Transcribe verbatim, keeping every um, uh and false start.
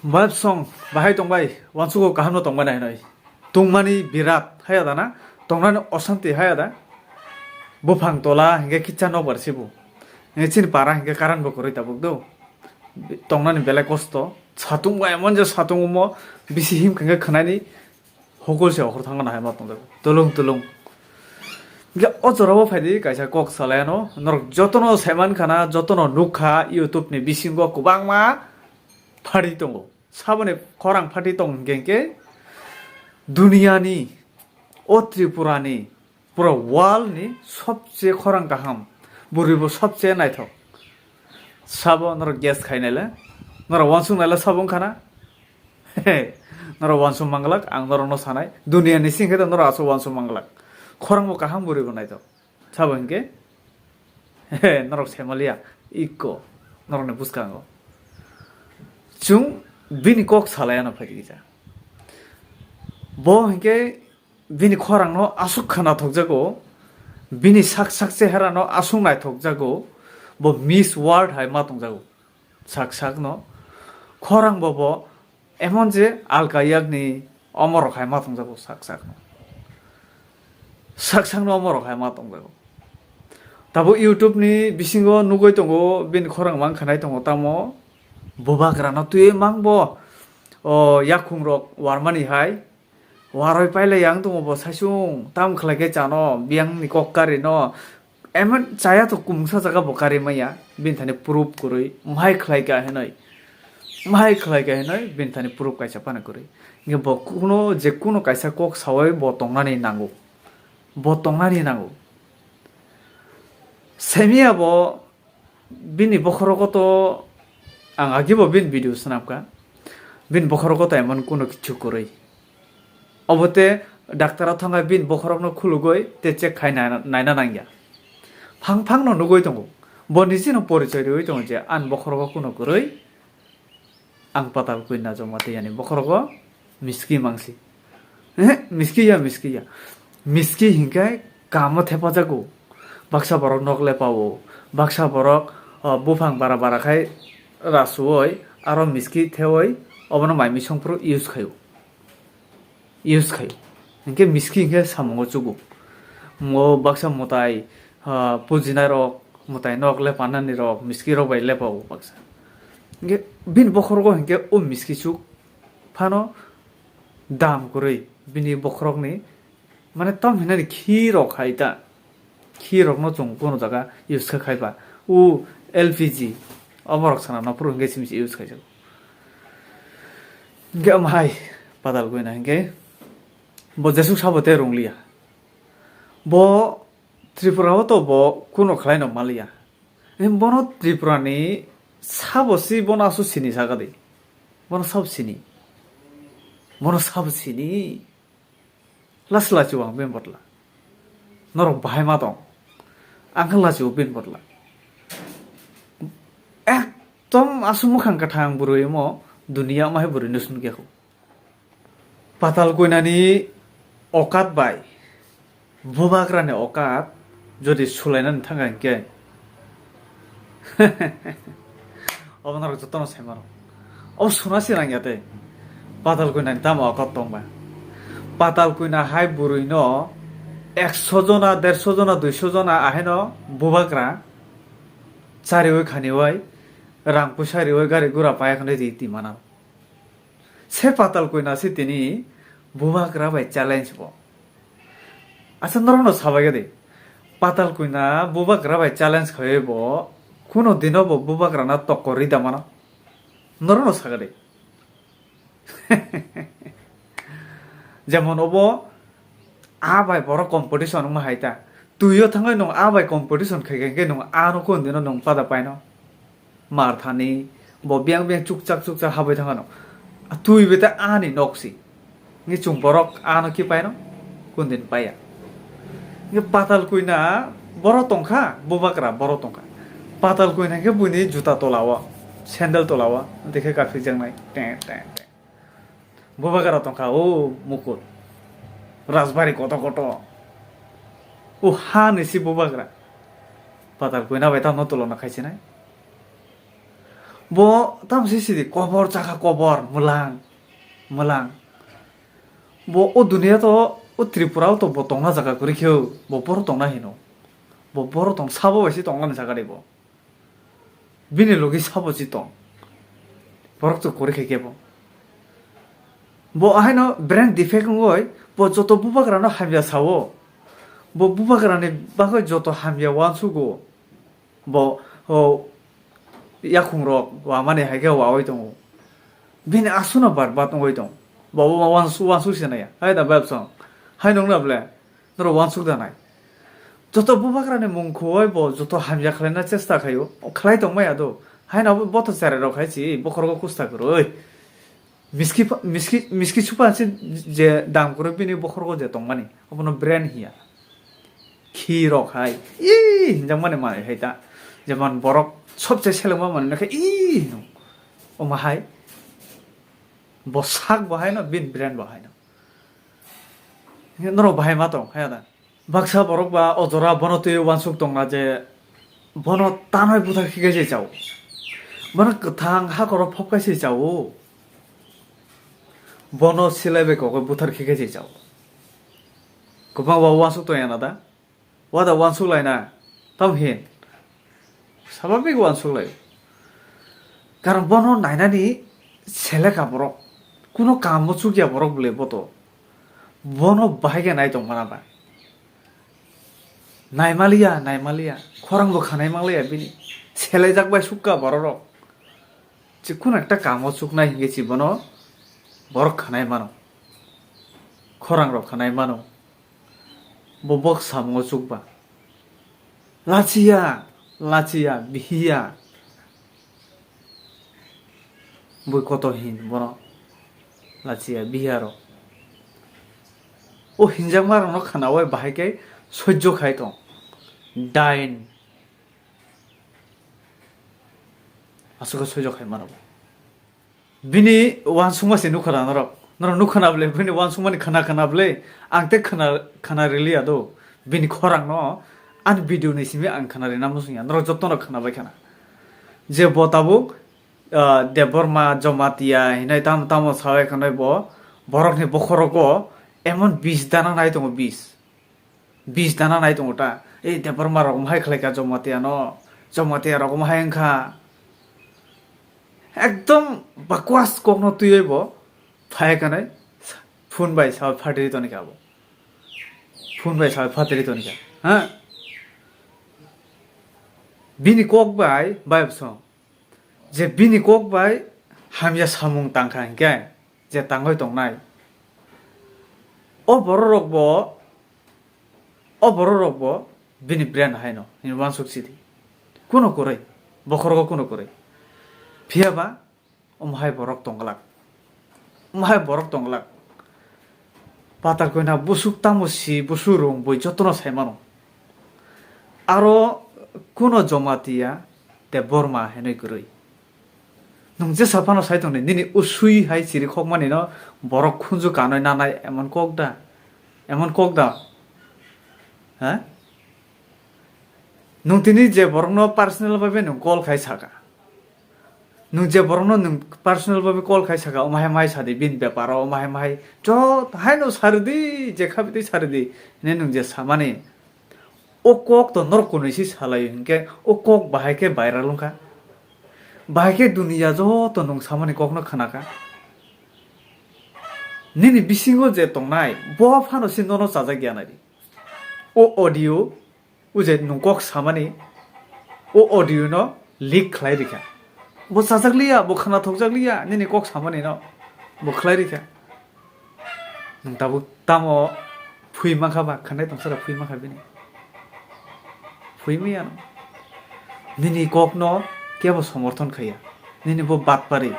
Vibe song bahai tongbai, uansukgo kaham no tongbai nai hinoi. Tungmani birat haya da na, tongnani osanti haya da. Buphang tola hingke kitsa nokbar sibu. Hingke chini para hingke karan bo kwrwi tabuk do. Tongnani belai kosto. Satung bai emon je satung omo bisi him hingke khwnani hokol se ohor thangna hai ma tongjago. Tulung tulung. Hingke o jorao phaidi kaisa kok salai ano. Norok jotono saiman khana, jotono nukha YouTube ni bisingo kwbangma pharwi tongo. Saboni khorang phatwi tong hingke hingke duniani, o Tripurani, pura world ni sobse khorang kaham, bwrwi bo sobse naithok. Sabo norok guess khai naile, norok uansuk naile sabo wngkha na? Norok uansuk manglak, ang norokno sanai, duniani singkhe to norok aswk uansuk manglak. Khorang bo kaham, bwrwi bo naithok. Sabo hinkhe, he, norok saimanliya, ikko, norokni bwskango. Chwng bini kok salai ano phaidi kisa. Bo hinkhe bini khorangno aswk khwnathokjago, bini sak sak cheharano aswk naithokjago, bo Miss World hai ma tongjago. Sak sakno khorang bo bo emon je alka yakni omorok hai ma tongjago sak sakno. Sak sakno omorok hai ma tongjago. Tabuk YouTube ni bisingo nugui tongo, bini khorang mang khanai tongo tamo. Bubagrano twi mang bo, o yakhung rok warmani hai. Waroi pailai ang tongo bo saisung, tam khlai khe chano, biyang ni kok kari no. Emon chaya to kumungsa jaga bo kari maya, bini thani proof kwrwi, mhai khlai kha hinoi. Mhai khlai kha hinoi, bini thani proof kaisa phano kwrwi. Hingke bo kuno, je kuno kaisa kok sawai bo tongnani nango. Bo tongnani nango. Semiya bo bini bokhorogo to ang agibo bini video swnamkha. Bini bokhorogo to emon kuno kichu kwrwi. Obo te doctor o thangkha bini bokhorokno khulugoi te check khai naina, naina nangya. Phang phang no nugui tongo. Bo niji no porichoi riui tongo je ani bokhorogo kuno kwrwi. Ang Patal Kwina Jamatia ni bokhorogo miski mangsi. Ehe, miski ya, miski ya. Miski hinkhe kamo thepajago. Baksa borok nok lepao. Baksa borok, o, buphang bara bara khai rasuoi, aro miski theoi, obono mai misong phuru use khaio. Use khaio. Hinkhe miski hinkhe samungo chugo. Mo baksa mwtai, ah, pujinai rok, mwtai nok lepanani rok, miski rok bai lepao baksa. Hinkhe bini bokhorogo hinkhe o miski chuk phano dam kwrwi bini bokhorokni, mane tam hinani khi rok hai ta. Khi rokno chwng kuno jaga use kha khaiba. U L P G, oborok sana no phuru hinkhe simi se use khaijak. Hinkhe omo hai Patal Kwina hinkhe bo jesuk sabo te rwngliya. Bo Tripura o to bo kuno khlai no maliya. Em, bono Tripura ni sabo si bono asu sini saka di. Bono sabo sini. Bono sabo sini. Las lachi ang ben botla. Norok bahai ma tong. Ang khe lachi o ben botla. Ekdom asu mukhang kathang bwrwi mo dunia ma hai bwrwi no sun khe. Patal Kwina ni okat bai Bubagra ni okat jodi sulainani thangkha hinkhe, obo norok jotono sai mano. Obo suna se nangya tei. Patal Kwina ni tamo okat tongba. Patal Kwina hai bwrwi no ekso jona, derso jona, duiso jona ahaino Bubagra chariwi khaniwi rang puisa riwi gari gura paya khwnwi ri twi mano. Se Patal Kwina se tini Bubagra bai challenge bo. Asa norokno sabai gadi. Patal Kwina Bubagra bai challenge khaiwi bo kuno dino bo Bubagra na tokko rida mano. Norokno sagadi. Jemon obo a bai borok competition wngma hai ta. Twi o thangwi nwng a bai competition khai khai khe nwng a no kuno dino nwng pada paino. Mar thani, bo biyang biyang chukchak chukchak habwi thangano. A twi bete ani nok si. Ngi chwng borok ano ki paino? Kundin paya. Ngi Patal Kwina boro tongkha, Bubagra boro tongkha. Patal Kwina khe buini juta tolao, sandal tolao, dekhe kaphikjaknai. Te, te, te. Bubagra tongkha, o Mukut. Rajbari koto koto. O ha ni si Bubagra. Patal Kwina bai tamo tolona khaisinai. Bo tamo se sidi kobor chakha kobor mwlang mwlang. Bo o duniya to o Tripura o to bo tongna jaga kwrwi khe bo boro tongna hino. Bo boro tong sabo bai se tongna jaga de bo. Bini logi sabo si tong. Borok to kwrwi khe kebo. Bo ahaino brain defect wngoi bo joto bubagrano hamya sao. Bo bubagrani bagwi joto hamya uansugo. Bo o yakhungrok wamani hai khe wawi tongo. Bini aswkno barbat wngwi tong. Bo bo uansu uansu sinaya. Hai da bebsong. Hai nongna ble. Norok uansuk da nai. Joto bubagrani mung khuwai bo joto hamya khlaina chesta khaio. Khlai tong maya do. Haino bo bothor cherai rok hai si bokhorogo kusta kwrwi. Miski pha- miski miski supa se je dam kwrwi bini bokhorogo je tongmani. Obono brain hiya. Khi rok hai. Ih hinjakmani manwi hai ta. Jemon borok sobse selengma manwi khe ih hino. Omo hai. Bo sak bo haino bini brain bo haino. Norok bahai ma tong hai da. Baksa borok ba o jora bono twi uansuk tongna je bono tanai buthar khe kaisa chao. Bono kwthang hakoro phop kaisa chao. Bono silai bai kok buthar khe kaisa chao. Kwbang ba uansuk tong yana da. Wada uansuk laina. Tam hin. Sababik uansuk lai. Karon bono nainani seleka borok. Kuno kamo chukya borok bwle boto. Bono bahai khe nai tong mana ba. Naimaliya, naimaliya. Khorang bo khanai mangliya bini. Selaijak bai sukka bororok. Chikun ekta kamo chuknai hinge chibono borok khanai mano. Khorang rok khanai mano. Bo bok samungo chukba. Lachiya, lachiya, bihiya. Bui koto hin bono lachiya bihiya rok. O hinjakma rokno khana bai bahai khe sojjo khai tong. Dain. Aswk sojjo khai mano. Bini uansukma se nukha na norok. Norok nukha na bwle, bini uansukmani khana khana bwle. Ang te khana, khana riliya do. Bini khorang no ani video ni simi ang khana rina muchung ya. Norok joto no khana bai khana. Je bo tabuk, ah, Debbarma, Jamatia hinai tamo tamo sawi khana bo borok ni bokhorogo emon bis dana nai tongo bis. Bis dana nai tongo ta. Ei Debbarma rok omo hai khlai kha Jamatia no. Jamatia rok omo hai wngkha. Ekdom bakwas kokno twiwi bo phai kanai phone bai sa phatri toni kha bo. Phone bai sa phatri toni kha. Ha? Bini kok bai bai bwsong. Je bini kok bai hamya samung tangkha hinkhe je tangwi tongnai. O bororok bo, o bororok bo bini brain haino hini uansuk sidi. Kuno kwrwi, bokhorogo kuno kwrwi. Phiya ba omo hai borok tongglak. Omo hai borok tongglak. Patal koina busuk tamo si busuk rung bui jotono sai mano. Aro kuno Jamatia Debbarma hinwi kwrwi. Nwng jesa phano sai tongdi, nini usui hai chirikhokmani no borok khunju kanwi nanai emon kok da? Emon kok da? Ha? Nwng tini je borokno personal bhabe nwng call khai saka. Nwng je borokno nwng personal bhabe call khai saka, omo hai mai sadi, bini beparo omo hai mai. Jot haino saridi, je khabitwi saridi. Hine nwng je samani. O kok to norok kunui si salai hinkhe o kok bahai khe viral wngkha. Bahai khe duniya joto nwng samani kokno khnakha. Nini bisingo je tongnai bo phano si nono chajak ya nai. O audio, o je nwng kok samani, o audio no leak khlai rikha. Bo chajak liya, bo khna thokjak liya, nini kok samani no bo khlai rikha. Nwng tabuk tamo phui mankha ba, khanai tongsa da phui mankha bini. Phui maya no. Nini kok no kebo somorthon khaiya. Nini bo batpari.